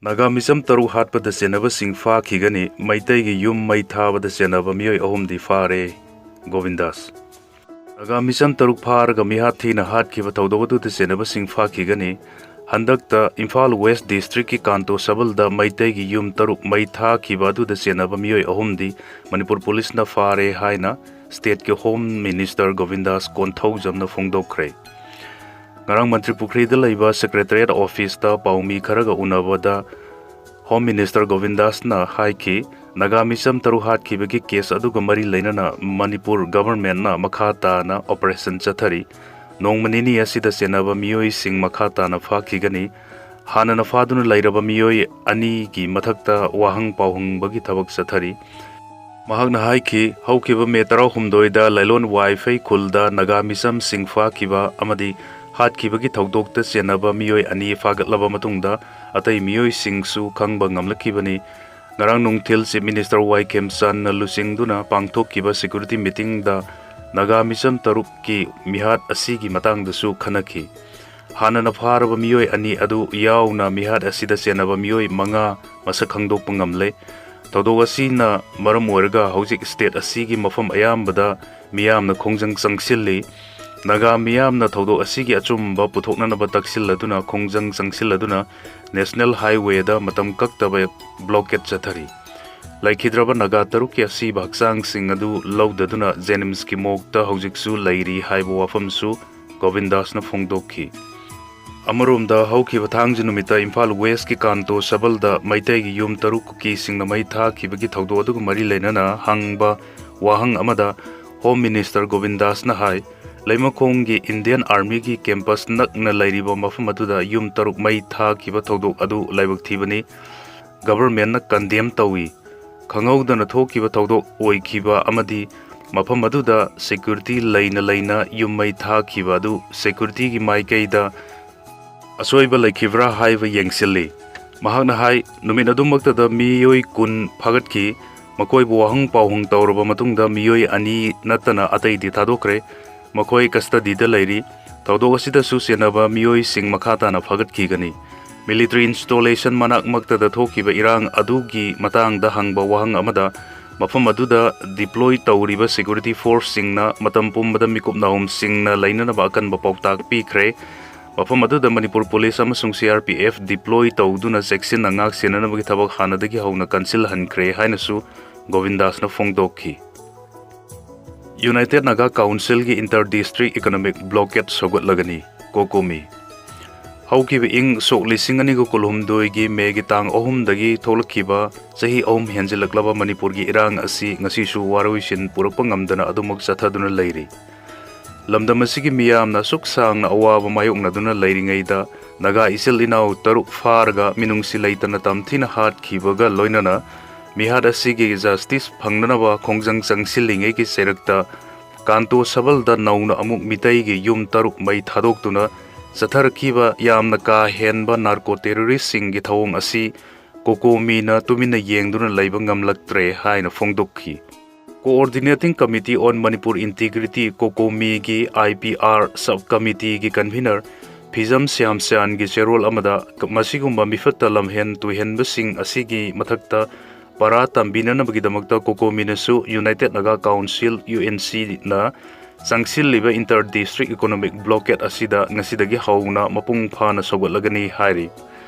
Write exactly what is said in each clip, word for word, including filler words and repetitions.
ꯅꯥꯒꯥ ꯃꯤꯆꯝ ꯇꯔꯨꯛ ꯍꯥꯠꯄꯗ ꯆꯦꯟꯅꯕꯁꯤꯡ ꯐꯥꯈꯤꯒꯅꯤ, ꯃꯩꯇꯩꯒꯤ ꯌꯨꯝ ꯃꯩ ꯊꯥꯕꯗ ꯆꯦꯟꯅꯕ ꯃꯤꯑꯣꯏ ꯑꯍꯨꯝꯗꯤ ꯐꯥꯔꯦ꯫ ꯒꯣꯕꯤꯟꯗꯥꯁ꯫ ꯅꯥꯒꯥ ꯃꯤꯆꯝ ꯇꯔꯨꯛ ꯐꯥꯔꯒ ꯃꯤꯍꯥꯠ ꯊꯤꯅ ꯍꯥꯠꯈꯤꯕ ꯊꯧꯗꯣꯛ ꯑꯗꯨꯗ ꯆꯦꯟꯅꯕꯁꯤꯡ ꯐꯥꯈꯤꯒꯅꯤ꯫ ꯍꯟꯗꯛꯇ ꯏꯝꯐꯥꯜ ꯋꯦꯁ ꯗꯤꯁꯇ꯭ꯔꯤꯛꯀꯤ ꯀꯥꯟꯇꯣ ꯁꯕꯜꯗ ꯃꯩꯇꯩꯒꯤ ꯌꯨꯝ ꯇꯔꯨꯛ ꯃꯩ ꯊꯥꯈꯤꯕ ꯑꯗꯨꯗ ꯆꯦꯟꯅꯕ ꯃꯤꯑꯣꯏ ꯑꯍꯨꯝꯗꯤ ꯃꯅꯤꯄꯨꯔ ꯄꯨꯂꯤꯁꯅ ꯐꯥꯔꯦ ꯍꯥꯏꯅ ꯁ꯭ꯇꯦꯠꯀꯤ ꯍꯣꯝ ꯃꯤꯅꯤꯁꯇꯔ ꯒꯣꯕꯤꯟꯗꯥꯁ ꯀꯣꯟꯊꯧꯖꯝꯅ ꯐꯣꯡꯗꯣꯛꯈ꯭ꯔꯦ꯫ ꯉꯔꯥꯡ ꯃꯟꯇ꯭ꯔꯤ ꯄꯨꯈ꯭ꯔꯤꯗ ꯂꯩꯕ ꯁꯦꯀ꯭ꯔꯦꯇꯔꯤꯌꯦꯠ ꯑꯣꯐꯤꯁꯇ ꯄꯥꯎꯃꯤ ꯈꯔꯒ ꯎꯅꯕꯗ ꯍꯣꯝ ꯃꯤꯅꯤꯁꯇꯔ ꯒꯣꯕꯤꯟꯗꯥꯁꯅ ꯍꯥꯏꯈꯤ, ꯅꯥꯒꯥ ꯃꯤꯆꯝ ꯇꯔꯨꯛ ꯍꯥꯠꯈꯤꯕꯒꯤ ꯀꯦꯁ ꯑꯗꯨꯒ ꯃꯔꯤ ꯂꯩꯅꯅ ꯃꯅꯤꯄꯨꯔ ꯒꯚꯔꯟꯃꯦꯟꯠꯅ ꯃꯈꯥ ꯇꯥꯅ ꯑꯣꯄꯔꯦꯁꯟ ꯆꯠꯊꯔꯤ꯫ ꯅꯣꯡꯃ ꯅꯤꯅꯤ ꯑꯁꯤꯗ ꯆꯦꯟꯅꯕ ꯃꯤꯑꯣꯏꯁꯤꯡ ꯃꯈꯥ ꯇꯥꯅ ꯐꯥꯈꯤꯒꯅꯤ꯫ ꯍꯥꯟꯅꯅ ꯐꯥꯗꯨꯅ ꯂꯩꯔꯕ ꯃꯤꯑꯣꯏ ꯑꯅꯤꯒꯤ ꯃꯊꯛꯇ ꯋꯥꯍꯪ ꯄꯥꯎꯍꯪꯕꯒꯤ ꯊꯕꯛ ꯆꯠꯊꯔꯤ꯫ ꯃꯍꯥꯛꯅ ꯍꯥꯏꯈꯤ, ꯍꯧꯈꯤꯕ ꯃꯦ ꯇꯔꯥꯍꯨꯝꯗꯣꯏꯗ ꯂꯥꯏꯂꯣꯟ ꯋꯥꯏꯐꯩ ꯈꯨꯜꯗ ꯅꯥꯒꯥ ꯃꯤꯆꯝꯁꯤꯡ ꯐꯥꯈꯤꯕ ꯑꯃꯗꯤ ꯍꯥꯠꯈꯤꯕꯒꯤ ꯊꯧꯗꯣꯛꯇ ꯆꯦꯟꯅꯕ ꯃꯤꯑꯣꯏ ꯑꯅꯤ ꯐꯥꯒꯠꯂꯕ ꯃꯇꯨꯡꯗ, ꯑꯇꯩ ꯃꯤꯑꯣꯏꯁꯤꯡꯁꯨ ꯈꯪꯕ ꯉꯝꯂꯛꯈꯤꯕꯅꯤ꯫ ꯉꯔꯥꯡ ꯅꯨꯡꯊꯤꯜ ꯆꯤꯐ ꯃꯤꯅꯤꯁꯇꯔ ꯋꯥꯏ ꯈꯦꯝꯆꯥꯟꯅ ꯂꯨꯆꯤꯡꯗꯨꯅ ꯄꯥꯡꯊꯣꯛꯈꯤꯕ ꯁꯦꯀ꯭ꯌꯨꯔꯤꯇꯤ ꯃꯤꯇꯤꯡꯗ ꯅꯥꯒꯥ ꯃꯤꯆꯝ ꯇꯔꯨꯛꯀꯤ ꯃꯤꯍꯥꯠ ꯑꯁꯤꯒꯤ ꯃꯇꯥꯡꯗꯁꯨ ꯈꯟꯅꯈꯤ꯫ ꯍꯥꯟꯅꯅ ꯐꯥꯔꯕ ꯃꯤꯑꯣꯏ ꯑꯅꯤ ꯑꯗꯨ ꯌꯥꯎꯅ ꯃꯤꯍꯥꯠ ꯑꯁꯤꯗ ꯆꯦꯟꯅꯕ ꯃꯤꯑꯣꯏ ꯃꯉꯥ ꯃꯁꯛ ꯈꯪꯗꯣꯛꯄ ꯉꯝꯂꯦ꯫ ꯊꯧꯗꯣꯛ ꯑꯁꯤꯅ ꯃꯔꯝ ꯑꯣꯏꯔꯒ ꯍꯧꯖꯤꯛ ꯁ꯭ꯇꯦꯠ ꯑꯁꯤꯒꯤ ꯃꯐꯝ ꯑꯌꯥꯝꯕꯗ ꯃꯤꯌꯥꯝꯅ ꯈꯣꯡꯖꯪ ꯆꯪꯁꯤꯜꯂꯤ꯫ ꯅꯥꯒꯥ ꯃꯤꯌꯥꯝꯅ ꯊꯧꯗꯣꯛ ꯑꯁꯤꯒꯤ ꯑꯆꯨꯝꯕ ꯄꯨꯊꯣꯛꯅꯅꯕ ꯇꯛꯁꯤꯜꯂꯗꯨꯅ, ꯈꯣꯡꯖꯪ ꯆꯪꯁꯤꯜꯂꯗꯨꯅ ꯅꯦꯁꯅꯦꯜ ꯍꯥꯏꯋꯦꯗ ꯃꯇꯝ ꯀꯛꯇꯕ ꯕ꯭ꯂꯣꯀꯦꯠ ꯆꯠꯊꯔꯤ꯫ ꯂꯩꯈꯤꯗ꯭ꯔꯕ ꯅꯥꯒꯥ ꯇꯔꯨꯛꯀꯤ ꯑꯁꯤꯕ ꯍꯛꯆꯥꯡꯁꯤꯡ ꯑꯗꯨ ꯂꯧꯗꯗꯨꯅ ꯖꯦꯅꯤꯝꯁꯀꯤ ꯃꯣꯔꯒꯇ ꯍꯧꯖꯤꯛꯁꯨ ꯂꯩꯔꯤ ꯍꯥꯏꯕ ꯋꯥꯐꯝꯁꯨ ꯒꯣꯕꯤꯟꯗꯥꯁꯅ ꯐꯣꯡꯗꯣꯛꯈꯤ꯫ ꯑꯃꯔꯣꯝꯗ, ꯍꯧꯈꯤꯕ ꯊꯥꯡꯖ ꯅꯨꯃꯤꯠꯇ ꯏꯝꯐꯥꯜ ꯋꯦꯁꯀꯤ ꯀꯥꯟꯇꯣ ꯁꯕꯜꯗ ꯃꯩꯇꯩꯒꯤ ꯌꯨꯝ ꯇꯔꯨꯛ ꯀꯨꯀꯤꯁꯤꯡꯅ ꯃꯩ ꯊꯥꯈꯤꯕꯒꯤ ꯊꯧꯗꯣꯛ ꯑꯗꯨꯒ ꯃꯔꯤ ꯂꯩꯅꯅ ꯍꯪꯕ ꯋꯥꯍꯪ ꯑꯃꯗ ꯍꯣꯝ ꯃꯤꯅꯤꯁꯇꯔ ꯒꯣꯕꯤꯟꯗꯥꯁꯅ ꯍꯥꯏ, ꯂꯩꯃꯈꯣꯡꯒꯤ ꯏꯟꯗꯤꯌꯟ ꯑꯥꯔꯃꯤꯒꯤ ꯀꯦꯝꯄꯁ ꯅꯛꯅ ꯂꯩꯔꯤꯕ ꯃꯐꯝ ꯑꯗꯨꯗ ꯌꯨꯝ ꯇꯔꯨꯛ ꯃꯩ ꯊꯥꯈꯤꯕ ꯊꯧꯗꯣꯛ ꯑꯗꯨ ꯂꯥꯏꯕꯛ ꯊꯤꯕꯅꯤ꯫ ꯒꯚꯔꯟꯃꯦꯟꯠꯅ ꯀꯟꯗꯦꯝ ꯇꯧꯏ꯫ ꯈꯪꯍꯧꯗꯅ ꯊꯣꯛꯈꯤꯕ ꯊꯧꯗꯣꯛ ꯑꯣꯏꯈꯤꯕ ꯑꯃꯗꯤ ꯃꯐꯝ ꯑꯗꯨꯗ ꯁꯦꯀ꯭ꯌꯨꯔꯤꯇꯤ ꯂꯩꯅ ꯂꯩꯅ ꯌꯨꯝ ꯃꯩ ꯊꯥꯈꯤꯕ ꯑꯗꯨ ꯁꯦꯀ꯭ꯌꯨꯔꯤꯇꯤꯒꯤ ꯃꯥꯏꯀꯩꯗ ꯑꯁꯣꯏꯕ ꯂꯩꯈꯤꯕ꯭ꯔꯥ ꯍꯥꯏꯕ ꯌꯦꯡꯁꯤꯜꯂꯤ꯫ ꯃꯍꯥꯛꯅ ꯍꯥꯏ, ꯅꯨꯃꯤꯠ ꯑꯗꯨꯃꯛꯇꯗ ꯃꯤꯑꯣꯏ ꯀꯨꯟ ꯐꯥꯒꯠꯈꯤ꯫ ꯃꯈꯣꯏꯕꯨ ꯋꯥꯍꯪ ꯄꯥꯎꯍꯪ ꯇꯧꯔꯕ ꯃꯇꯨꯡꯗ ꯃꯤꯑꯣꯏ ꯑꯅꯤ ꯅꯠꯇꯅ ꯑꯇꯩꯗꯤ ꯊꯥꯗꯣꯛꯈ꯭ꯔꯦ꯫ ꯃꯈꯣꯏ ꯀꯁꯇꯗꯤꯗ ꯂꯩꯔꯤ꯫ ꯊꯧꯗꯣꯛ ꯑꯁꯤꯗꯁꯨ ꯆꯦꯟꯅꯕ ꯃꯤꯑꯣꯏꯁꯤꯡ ꯃꯈꯥ ꯇꯥꯅ ꯐꯥꯒꯠꯈꯤꯒꯅꯤ꯫ Military installation ꯃꯅꯥꯛꯃꯛꯇꯗ ꯊꯣꯛꯈꯤꯕ ꯏꯔꯥꯡ ꯑꯗꯨꯒꯤ ꯃꯇꯥꯡꯗ ꯍꯪꯕ ꯋꯥꯍꯪ ꯑꯃꯗ, ꯃꯐꯝ ꯑꯗꯨꯗ deploy ꯇꯧꯔꯤꯕ security forceꯁꯤꯡꯅ ꯃꯇꯝ ꯄꯨꯝꯕꯗ ꯃꯤꯀꯨꯞ ꯅꯥꯍꯨꯝꯁꯤꯡꯅ ꯂꯩꯅꯅꯕ ꯑꯀꯟꯕ ꯄꯥꯎꯇꯥꯛ ꯄꯤꯈ꯭ꯔꯦ꯫ ꯃꯐꯝ ꯑꯗꯨꯗ ꯃꯅꯤꯄꯨꯔ ꯄꯨꯂꯤꯁ ꯑꯃꯁꯨꯡ C R P F deploy ꯇꯧꯗꯨꯅ ꯆꯦꯛꯁꯤꯟꯅ ꯉꯥꯛ ꯁꯦꯟꯅꯅꯕꯒꯤ ꯊꯕꯛ ꯍꯥꯟꯅꯗꯒꯤ ꯍꯧꯅ ꯀꯟꯁꯤꯜꯍꯟꯈ꯭ꯔꯦ ꯍꯥꯏꯅꯁꯨ ꯒꯣꯕꯤꯟꯗꯥꯁꯅ ꯐꯣꯡꯗꯣꯛꯈꯤ꯫ United Naga Councilꯒꯤ inter district economic blockade ꯁꯧꯒꯠꯂꯒꯅꯤ, ꯀꯣꯀꯣꯃꯤ꯫ ꯍꯧꯈꯤꯕ ꯏꯪ ꯁꯣꯛ ꯂꯤꯁꯤꯡ ꯑꯅꯤꯒ ꯀꯨꯟꯍꯨꯝꯗꯣꯏꯒꯤ ꯃꯦꯒꯤ ꯇꯥꯡ ꯑꯍꯨꯝꯗꯒꯤ ꯊꯣꯛꯂꯛꯈꯤꯕ ꯆꯍꯤ ꯑꯍꯨꯝ ꯍꯦꯟꯖꯤꯜꯂꯛꯂꯕ ꯃꯅꯤꯄꯨꯔꯒꯤ ꯏꯔꯥꯡ ꯑꯁꯤ ꯉꯁꯤꯁꯨ ꯋꯥꯔꯣꯏꯁꯤꯟ ꯄꯨꯔꯛꯄ ꯉꯝꯗꯅ ꯑꯗꯨꯃꯛ ꯆꯠꯊꯗꯨꯅ ꯂꯩꯔꯤ꯫ ꯂꯝꯗꯝ ꯑꯁꯤꯒꯤ ꯃꯤꯌꯥꯝꯅ ꯑꯁꯨꯛ ꯁꯥꯡꯅ ꯑꯋꯥꯕ ꯃꯥꯌꯣꯛꯅꯗꯨꯅ ꯂꯩꯔꯤꯉꯩꯗ, ꯅꯥꯒꯥ ꯏꯆꯤꯜ ꯏꯅꯥꯎ ꯇꯔꯨꯛ ꯐꯥꯔꯒ ꯃꯤꯅꯨꯡꯁꯤ ꯂꯩꯇꯅ ꯇꯝꯊꯤꯅ ꯍꯥꯠꯈꯤꯕꯒ ꯂꯣꯏꯅꯅ, ꯃꯤꯍꯥꯠ ꯑꯁꯤꯒꯤ justice ꯐꯪꯅꯅꯕ ꯈꯣꯡꯖꯪ ꯆꯪꯁꯤꯜꯂꯤꯉꯩꯒꯤ ꯆꯩꯔꯛꯇ, ꯀꯥꯟꯇꯣ ꯁꯕꯜꯗ ꯅꯧꯅ ꯑꯃꯨꯛ ꯃꯤꯇꯩꯒꯤ ꯌꯨꯝ ꯇꯔꯨꯛ ꯃꯩ ꯊꯥꯗꯣꯛꯇꯨꯅ ꯆꯠꯊꯔꯛꯈꯤꯕ ꯌꯥꯝꯅ ꯀꯥ ꯍꯦꯟꯕ narco terroristꯁꯤꯡꯒꯤ ꯊꯧꯑꯣꯡ ꯑꯁꯤ ꯀꯣꯀꯣꯃꯤꯅ ꯇꯨꯃꯤꯟꯅ ꯌꯦꯡꯗꯨꯅ ꯂꯩꯕ ꯉꯝꯂꯛꯇ꯭ꯔꯦ ꯍꯥꯏꯅ ꯐꯣꯡꯗꯣꯛꯈꯤ꯫ Coordinating Committee on Manipur Integrity, ꯀꯣꯀꯣꯃꯤꯒꯤ I P R sub committeeꯒꯤ convener ꯐꯤꯖꯝ ꯁ꯭ꯌꯥꯝꯆꯥꯟꯒꯤ ꯆꯦꯔꯣꯜ ꯑꯃꯗ, ꯃꯁꯤꯒꯨꯝꯕ ꯃꯤꯐꯠꯇ ꯂꯝꯍꯦꯟ ꯇꯨꯍꯦꯟꯕꯁꯤꯡ ꯑꯁꯤꯒꯤ ꯃꯊꯛꯇ ꯄꯔꯥ ꯇꯝꯕꯤꯅꯅꯕꯒꯤꯗꯃꯛꯇ ꯀꯣꯀꯣꯃꯤꯅꯁꯨ United Naga Council, UNCꯅ ꯆꯪꯁꯤꯜꯂꯤꯕ inter district economic blockade ꯑꯁꯤꯗ ꯉꯁꯤꯗꯒꯤ ꯍꯧꯅ ꯃꯄꯨꯡ ꯐꯥꯅ ꯁꯧꯒꯠꯂꯒꯅꯤ ꯍꯥꯏꯔꯤ꯫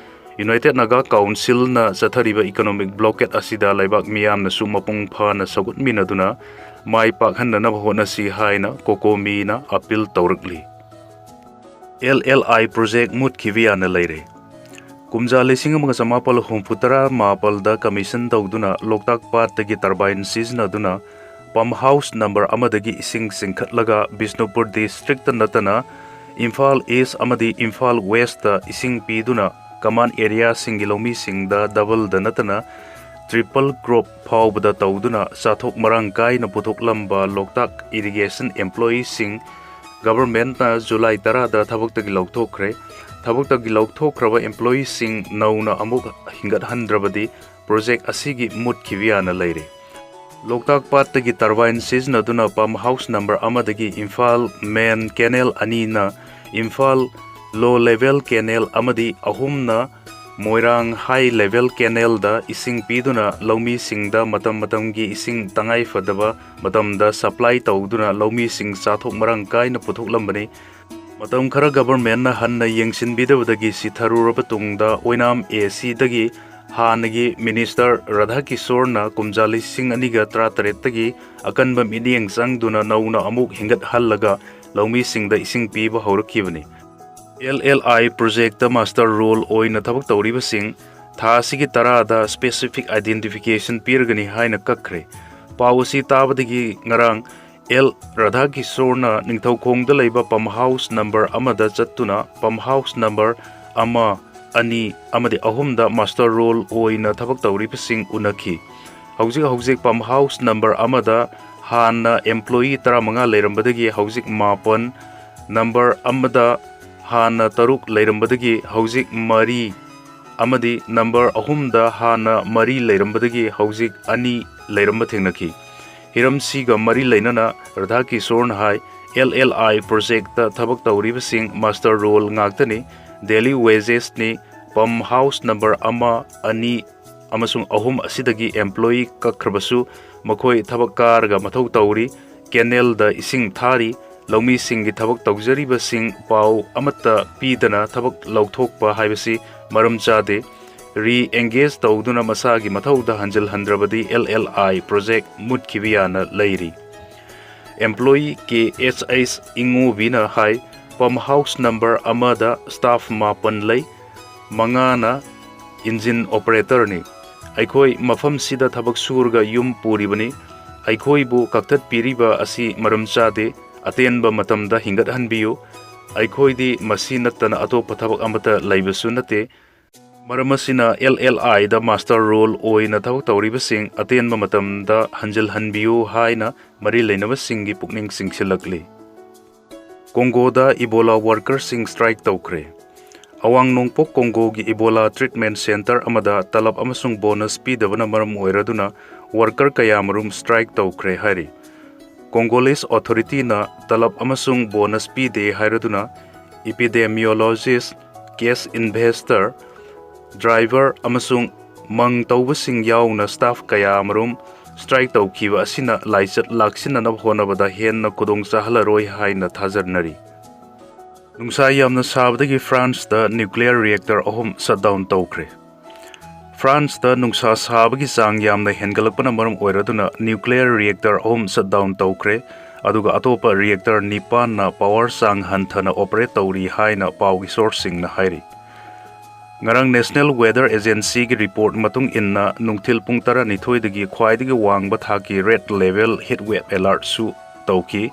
United Naga Councilꯅ ꯆꯠꯊꯔꯤꯕ economic blockade ꯑꯁꯤꯗ ꯂꯩꯕꯥꯛ ꯃꯤꯌꯥꯝꯅꯁꯨ ꯃꯄꯨꯡ ꯐꯥꯅ ꯁꯧꯒꯠꯃꯤꯟꯅꯗꯨꯅ ꯃꯥꯏ ꯄꯥꯛꯍꯟꯅꯅꯕ ꯍꯣꯠꯅꯁꯤ ꯍꯥꯏꯅ ꯀꯣꯀꯣꯃꯤꯅ appeal ꯇꯧꯔꯛꯂꯤ꯫ L L I project ꯃꯨꯠꯈꯤꯕ ꯌꯥꯅ ꯂꯩꯔꯦ꯫ ꯀꯨꯝꯖꯥ ꯂꯤꯁꯤꯡ ꯑꯃꯒ ꯆꯃꯥꯄꯜ ꯍꯨꯝꯐꯨꯇꯔꯥ ꯃꯥꯄꯜꯗ commission ꯇꯧꯗꯨꯅ ꯂꯣꯛꯇꯥꯛ ꯄꯥꯠꯇꯒꯤ turbine ꯁꯤꯖꯤꯟꯅꯗꯨꯅ pump house number ꯑꯃꯗꯒꯤ ꯏꯁꯤꯡ ꯆꯤꯡꯈꯠꯂꯒ ꯕꯤꯁꯅꯨꯄꯨꯔ districtꯇ ꯅꯠꯇꯅ ꯏꯝꯐꯥꯜ East ꯑꯃꯗꯤ ꯏꯝꯐꯥꯜ Westꯇ ꯏꯁꯤꯡ ꯄꯤꯗꯨꯅ command areaꯁꯤꯡꯒꯤ ꯂꯧꯃꯤꯁꯤꯡꯗ doubleꯗ ꯅꯠꯇꯅ triple crop ꯐꯥꯎꯕꯗ ꯇꯧꯗꯨꯅ ꯆꯥꯊꯣꯛ ꯃꯔꯥꯡ ꯀꯥꯏꯅ ꯄꯨꯊꯣꯛꯂꯝꯕ ꯂꯣꯛꯇꯥꯛ irrigation employeeꯁꯤꯡ governmentꯅ ꯖꯨꯂꯥꯏ ꯇꯔꯥꯗ ꯊꯕꯛꯇꯒꯤ ꯂꯧꯊꯣꯛꯈ꯭ꯔꯦ꯫ ꯊꯕꯛꯇꯒꯤ ꯂꯧꯊꯣꯛꯈ꯭ꯔꯕ employeeꯁꯤꯡ ꯅꯧꯅ ꯑꯃꯨꯛ ꯍꯤꯡꯒꯠꯍꯟꯗ꯭ꯔꯕꯗꯤ project ꯑꯁꯤꯒꯤ ꯃꯨꯠꯈꯤꯕ ꯌꯥꯅ ꯂꯩꯔꯦ꯫ ꯂꯣꯛꯇꯥꯛ ꯄꯥꯠꯇꯒꯤ turbine ꯁꯤꯖꯤꯟꯅꯗꯨꯅ pump house number ꯑꯃꯗꯒꯤ ꯏꯝꯐꯥꯜ main canal ꯑꯅꯤꯅ ꯏꯝꯐꯥꯜ low level canal ꯑꯃꯗꯤ ꯑꯍꯨꯝꯅ ꯃꯣꯏꯔꯥꯡ ꯍꯥꯏ ꯂꯦꯚꯦꯜ ꯀꯦꯅꯦꯜꯗ ꯏꯁꯤꯡ ꯄꯤꯗꯨꯅ ꯂꯧꯃꯤꯁꯤꯡꯗ ꯃꯇꯝ ꯃꯇꯝꯒꯤ ꯏꯁꯤꯡ ꯇꯉꯥꯏ ꯐꯗꯕ ꯃꯇꯝꯗ ꯁꯄ꯭ꯂꯥꯏ ꯇꯧꯗꯨꯅ ꯂꯧꯃꯤꯁꯤꯡ ꯆꯥꯊꯣꯛ ꯃꯔꯥꯡ ꯀꯥꯏꯅ ꯄꯨꯊꯣꯛꯂꯝꯕꯅꯤ꯫ ꯃꯇꯝ ꯈꯔ ꯒꯚꯔꯟꯃꯦꯟꯠꯅ ꯍꯟꯅ ꯌꯦꯡꯁꯤꯟꯕꯤꯗꯕꯗꯒꯤ ꯁꯤꯊꯔꯨꯔꯕ ꯇꯨꯡꯗ ꯑꯣꯏꯅꯥꯝ ꯑꯦ ꯁꯤꯗꯒꯤ ꯍꯥꯟꯅꯒꯤ ꯃꯤꯅꯤꯁꯇꯔ ꯔꯥꯙꯥꯀꯤꯁꯣꯔꯅ ꯀꯨꯝꯖꯥ ꯂꯤꯁꯤꯡ ꯑꯅꯤꯒ ꯇꯔꯥꯇꯔꯦꯠꯇꯒꯤ ꯑꯀꯟꯕ ꯃꯤꯠꯌꯦꯡ ꯆꯪꯗꯨꯅ ꯅꯧꯅ ꯑꯃꯨꯛ ꯍꯤꯡꯒꯠꯍꯜꯂꯒ ꯂꯧꯃꯤꯁꯤꯡꯗ ꯏꯁꯤꯡ ꯄꯤꯕ ꯍꯧꯔꯛꯈꯤꯕꯅꯤ꯫ ꯑꯦꯜ ꯑꯦꯜ ꯑꯥꯏ ꯄ꯭ꯔꯣꯖꯦꯛꯇ ꯃꯥꯁꯇꯔ ꯔꯣꯜ ꯑꯣꯏꯅ ꯊꯕꯛ ꯇꯧꯔꯤꯕꯁꯤꯡ ꯊꯥ ꯑꯁꯤꯒꯤ ꯇꯔꯥꯗ ꯁ꯭ꯄꯦꯁꯤꯐꯤꯛ ꯑꯥꯏꯗꯦꯟꯇꯤꯐꯤꯀꯦꯁꯟ ꯄꯤꯔꯒꯅꯤ ꯍꯥꯏꯅ ꯀꯛꯈ꯭ꯔꯦ꯫ ꯄꯥꯎ ꯑꯁꯤ ꯇꯥꯕꯗꯒꯤ ꯉꯔꯥꯡ ꯑꯦꯜ ꯔꯥꯙꯥꯀꯤꯁꯣꯔꯅ ꯅꯤꯡꯊꯧꯈꯣꯡꯗ ꯂꯩꯕ ꯄꯝ ꯍꯥꯎꯁ ꯅꯝꯕꯔ ꯑꯃꯗ ꯆꯠꯇꯨꯅ ꯄꯝ ꯍꯥꯎꯁ ꯅꯝꯕꯔ ꯑꯃ, ꯑꯅꯤ ꯑꯃꯗꯤ ꯑꯍꯨꯝꯗ ꯃꯥꯁꯇꯔ ꯔꯣꯜ ꯑꯣꯏꯅ ꯊꯕꯛ ꯇꯧꯔꯤꯕꯁꯤꯡ ꯎꯅꯈꯤ꯫ ꯍꯧꯖꯤꯛ ꯍꯧꯖꯤꯛ ꯄꯝ ꯍꯥꯎꯁ ꯅꯝꯕꯔ ꯑꯃꯗ ꯍꯥꯟꯅ ꯑꯦꯝꯄ꯭ꯂꯣꯌꯤ ꯇꯔꯥꯃꯉꯥ ꯂꯩꯔꯝꯕꯗꯒꯤ ꯍꯧꯖꯤꯛ ꯃꯥꯄꯟ, ꯅꯝꯕꯔ ꯑꯃꯗ ꯍꯥꯟꯅ ꯇꯔꯨꯛ ꯂꯩꯔꯝꯕꯗꯒꯤ ꯍꯧꯖꯤꯛ ꯃꯔꯤ ꯑꯃꯗꯤ ꯅꯝꯕꯔ ꯑꯍꯨꯝꯗ ꯍꯥꯟꯅ ꯃꯔꯤ ꯂꯩꯔꯝꯕꯗꯒꯤ ꯍꯧꯖꯤꯛ ꯑꯅꯤ ꯂꯩꯔꯝꯕ ꯊꯦꯡꯅꯈꯤ꯫ ꯍꯤꯔꯝꯁꯤꯒ ꯃꯔꯤ ꯂꯩꯅꯅ ꯔꯥꯙꯥꯀꯤꯁꯣꯔꯅ ꯍꯥꯏ, ꯑꯦꯜ ꯑꯦꯜ ꯑꯥꯏ ꯄ꯭ꯔꯣꯖꯦꯛꯇ ꯊꯕꯛ ꯇꯧꯔꯤꯕꯁꯤꯡ ꯃꯥꯁꯇꯔ ꯔꯣꯜ ꯉꯥꯛꯇꯅꯤ, ꯗꯦꯂꯤ ꯋꯦꯖꯦꯁꯅꯤ, ꯄꯝ ꯍꯥꯎꯁ ꯅꯝꯕꯔ ꯑꯃ, ꯑꯅꯤ ꯑꯃꯁꯨꯡ ꯑꯍꯨꯝ ꯑꯁꯤꯗꯒꯤ ꯑꯦꯝꯄ꯭ꯂꯣꯌꯤ ꯀꯛꯈ꯭ꯔꯕꯁꯨ ꯃꯈꯣꯏ ꯊꯕꯛ ꯀꯥꯔꯒ ꯃꯊꯧ ꯇꯧꯔꯤ, ꯀꯦꯅꯦꯜꯗ ꯏꯁꯤꯡ ꯊꯥꯔꯤ, ꯂꯧꯃꯤꯁꯤꯡꯒꯤ ꯊꯕꯛ ꯇꯧꯖꯔꯤꯕꯁꯤꯡ ꯄꯥꯎ ꯑꯃꯠꯇ ꯄꯤꯗꯅ ꯊꯕꯛ ꯂꯧꯊꯣꯛꯄ ꯍꯥꯏꯕꯁꯤ ꯃꯔꯝ ꯆꯥꯗꯦ꯫ ꯔꯤ ꯑꯦꯡꯒꯦꯖ ꯇꯧꯗꯨꯅ ꯃꯁꯥꯒꯤ ꯃꯊꯧꯗ ꯍꯟꯖꯤꯜꯍꯟꯗ꯭ꯔꯕꯗꯤ ꯑꯦꯜ ꯑꯦꯜ ꯑꯥꯏ ꯄ꯭ꯔꯣꯖꯦꯛ ꯃꯨꯠꯈꯤꯕ ꯌꯥꯅ ꯂꯩꯔꯤ꯫ ꯑꯦꯝꯄ꯭ꯂꯣꯌꯤ ꯀꯦ ꯑꯦꯁ ꯑꯩꯁ ꯏꯉꯣꯕꯤꯅ ꯍꯥꯏ, ꯄꯝ ꯍꯥꯎꯁ ꯅꯝꯕꯔ ꯑꯃꯗ ꯁ꯭ꯇꯥꯐ ꯃꯥꯄꯟ ꯂꯩ, ꯃꯉꯥꯅ ꯏꯟꯖꯤꯟ ꯑꯣꯄꯔꯦꯇꯔꯅꯤ꯫ ꯑꯩꯈꯣꯏ ꯃꯐꯝꯁꯤꯗ ꯊꯕꯛ ꯁꯨꯔꯒ ꯌꯨꯝ ꯄꯨꯔꯤꯕꯅꯤ꯫ ꯑꯩꯈꯣꯏꯕꯨ ꯀꯛꯊꯠꯄꯤꯔꯤꯕ ꯑꯁꯤ ꯃꯔꯝ ꯆꯥꯗꯦ꯫ ꯑꯇꯦꯟꯕ ꯃꯇꯝꯗ ꯍꯤꯡꯒꯠꯍꯟꯕꯤꯌꯨ꯫ ꯑꯩꯈꯣꯏꯗꯤ ꯃꯁꯤ ꯅꯠꯇꯅ ꯑꯇꯣꯞꯄ ꯊꯕꯛ ꯑꯃꯠꯇ ꯂꯩꯕꯁꯨ ꯅꯠꯇꯦ꯫ ꯃꯔꯝ ꯑꯁꯤꯅ ꯑꯦꯜ ꯑꯦꯜ ꯑꯥꯏꯗ ꯃꯥꯁꯇꯔ ꯔꯣꯜ ꯑꯣꯏꯅ ꯊꯕꯛ ꯇꯧꯔꯤꯕꯁꯤꯡ ꯑꯇꯦꯟꯕ ꯃꯇꯝꯗ ꯍꯟꯖꯤꯜꯍꯟꯕꯤꯌꯨ ꯍꯥꯏꯅ ꯃꯔꯤ ꯂꯩꯅꯕꯁꯤꯡꯒꯤ ꯄꯨꯛꯅꯤꯡ ꯆꯤꯡꯁꯤꯜꯂꯛꯂꯤ꯫ ꯀꯣꯡꯒꯣꯗ ꯏꯕꯣꯂꯥ ꯋꯥꯔꯀꯔꯁꯤꯡ ꯁ꯭ꯇ꯭ꯔꯥꯏꯛ ꯇꯧꯈ꯭ꯔꯦ꯫ ꯑꯋꯥꯡ ꯅꯣꯡꯄꯣꯛ ꯀꯣꯡꯒꯣꯒꯤ ꯏꯕꯣꯂꯥ ꯇ꯭ꯔꯤꯠꯃꯦꯟꯠ ꯁꯦꯟꯇꯔ ꯑꯃꯗ ꯇꯂꯕ ꯑꯃꯁꯨꯡ ꯕꯣꯅꯁ ꯄꯤꯗꯕꯅ ꯃꯔꯝ ꯑꯣꯏꯔꯗꯨꯅ ꯋꯥꯔꯀꯔ ꯀꯌꯥꯃꯔꯨꯝ ꯁ꯭ꯇ꯭ꯔꯥꯏꯛ ꯇꯧꯈ꯭ꯔꯦ ꯍꯥꯏꯔꯤ꯫ ꯀꯣꯡꯒꯣꯂꯤꯁ ꯑꯣꯊꯣꯔꯤꯇꯤꯅ ꯇꯂꯕ ꯑꯃꯁꯨꯡ ꯕꯣꯅꯁ ꯄꯤꯗꯦ ꯍꯥꯏꯔꯗꯨꯅ ꯏꯄꯤꯗꯦꯃꯤꯌꯣꯂꯣꯖꯤꯁ, ꯀꯦꯁ ꯏꯟꯚꯦꯁꯇꯔ, ꯗ꯭ꯔꯥꯏꯚꯔ ꯑꯃꯁꯨꯡ ꯃꯪ ꯇꯧꯕꯁꯤꯡ ꯌꯥꯎꯅ ꯁ꯭ꯇꯥꯐ ꯀꯌꯥ ꯑꯃꯔꯣꯝ ꯁ꯭ꯇ꯭ꯔꯥꯏꯛ ꯇꯧꯈꯤꯕ ꯑꯁꯤꯅ ꯂꯥꯏꯆꯠ ꯂꯥꯛꯁꯤꯟꯅꯅꯕ ꯍꯣꯠꯅꯕꯗ ꯍꯦꯟꯅ ꯈꯨꯗꯣꯡ ꯆꯥꯍꯜꯂꯔꯣꯏ ꯍꯥꯏꯅ ꯊꯥꯖꯅꯔꯤ꯫ ꯅꯨꯡꯁꯥ ꯌꯥꯝꯅ ꯁꯥꯕꯗꯒꯤ ꯐ꯭ꯔꯥꯟꯁꯇ ꯅ꯭ꯌꯨꯀ꯭ꯂꯤꯌꯔ ꯔꯤꯑꯦꯛꯇꯔ ꯑꯍꯨꯝ ꯁꯠ ꯗꯥꯎꯟ ꯇꯧꯈ꯭ꯔꯦ꯫ ꯐ꯭ꯔꯥꯟꯁꯇ ꯅꯨꯡꯁꯥ ꯁꯥꯕꯒꯤ ꯆꯥꯡ ꯌꯥꯝꯅ ꯍꯦꯟꯒꯠꯂꯛꯄꯅ ꯃꯔꯝ ꯑꯣꯏꯔꯗꯨꯅ ꯅ꯭ꯌꯨꯀ꯭ꯂꯤꯌꯔ ꯔꯤꯑꯦꯛꯇꯔ ꯑꯍꯨꯝ ꯁꯠ ꯗꯥꯎꯟ ꯇꯧꯈ꯭ꯔꯦ, ꯑꯗꯨꯒ ꯑꯇꯣꯞꯄ ꯔꯤꯑꯦꯛꯇꯔ ꯅꯤꯄꯥꯟꯅ ꯄꯥꯋꯔ ꯆꯥꯡ ꯍꯟꯊꯅ ꯑꯣꯄꯔꯦꯠ ꯇꯧꯔꯤ ꯍꯥꯏꯅ ꯄꯥꯎꯒꯤ ꯁꯣꯔꯁꯁꯤꯡꯅ ꯍꯥꯏꯔꯤ꯫ ꯉꯔꯥꯡ ꯅꯦꯁꯅꯦꯜ ꯋꯦꯗꯔ ꯑꯦꯖꯦꯟꯁꯤꯒꯤ ꯔꯤꯄꯣꯔꯠ ꯃꯇꯨꯡ ꯏꯟꯅ ꯅꯨꯡꯊꯤꯜ ꯄꯨꯡ ꯇꯔꯥꯅꯤꯊꯣꯏꯗꯒꯤ ꯈ꯭ꯋꯥꯏꯗꯒꯤ ꯋꯥꯡꯕ ꯊꯥꯛꯀꯤ ꯔꯦꯗ ꯂꯦꯚꯦꯜ ꯍꯤꯠ ꯋꯦꯚ ꯑꯦꯂꯔꯠꯁꯨ ꯇꯧꯈꯤ꯫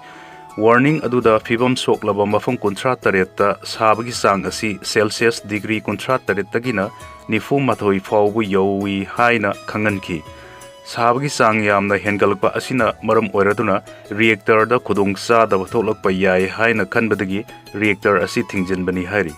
ꯋꯥꯔꯅꯤꯡ ꯑꯗꯨꯗ ꯐꯤꯕꯝ ꯁꯣꯛꯂꯕ ꯃꯐꯝ ꯀꯨꯟꯊ꯭ꯔꯥ ꯇꯔꯦꯠꯇ ꯁꯥꯕꯒꯤ ꯆꯥꯡ ꯑꯁꯤ ꯁꯦꯜꯁꯤꯌꯁ ꯗꯤꯒ꯭ꯔꯤ ꯀꯨꯟꯊ꯭ꯔꯥ ꯇꯔꯦꯠꯇꯒꯤꯅ ꯅꯤꯐꯨ ꯃꯥꯊꯣꯏ ꯐꯥꯎꯕ ꯌꯧꯏ ꯍꯥꯏꯅ ꯈꯪꯍꯟꯈꯤ꯫ ꯁꯥꯕꯒꯤ ꯆꯥꯡ ꯌꯥꯝꯅ ꯍꯦꯟꯒꯠꯂꯛꯄ ꯑꯁꯤꯅ ꯃꯔꯝ ꯑꯣꯏꯔꯗꯨꯅ ꯔꯤꯑꯦꯛꯇꯔꯗ ꯈꯨꯗꯣꯡ ꯆꯥꯗꯕ ꯊꯣꯛꯂꯛꯄ ꯌꯥꯏ ꯍꯥꯏꯅ ꯈꯟꯕꯗꯒꯤ ꯔꯤꯑꯦꯛꯇꯔ ꯑꯁꯤ ꯊꯤꯡꯖꯤꯟꯕꯅꯤ ꯍꯥꯏꯔꯤ꯫